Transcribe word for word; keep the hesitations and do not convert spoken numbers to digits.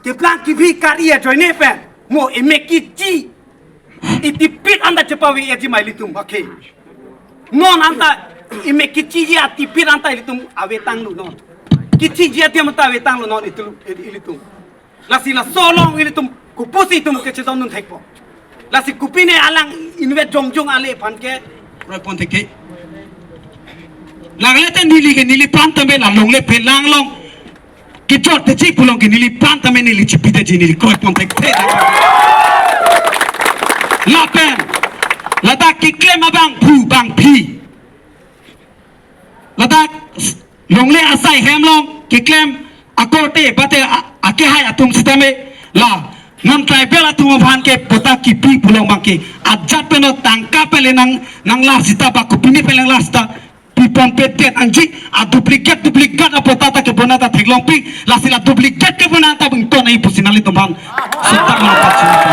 Keplang kebi kari ajoine pen mo emek kechi itipit anta chepave-etji ma ilitum, okay. Non anta emek kechiji atipit anta ilitum avetanglo non. Kechiji adim anta avetanglo non ilitum, ilitum. Lasi laso along ilitum kopusi itum kechedondun thekpo. Lasi kopine alang inutvet jongjong ale aphan ke kroipon thekthe. Lale te neli ke, neliphan tame la longle phelang along kejor teji pu along ke neliphan tame neli chipiteji, neli kroipon thekthe. Lapen ladak keklem abangphu bangphi, ladak longle asai hem along keklem akorte bate a-, akehai atum sitame la non tribal atum aphan ke patta kipi pu along abang ke ajat pen tangka pen le nang, nang la sita ba kopine pen le la sita piponpedet anji, a duplicate, duplicate apatta ta kebona ta theklongpik, lasi la duplicate kebona ta bington ai pusi nanglitum aphan seta ma pachina.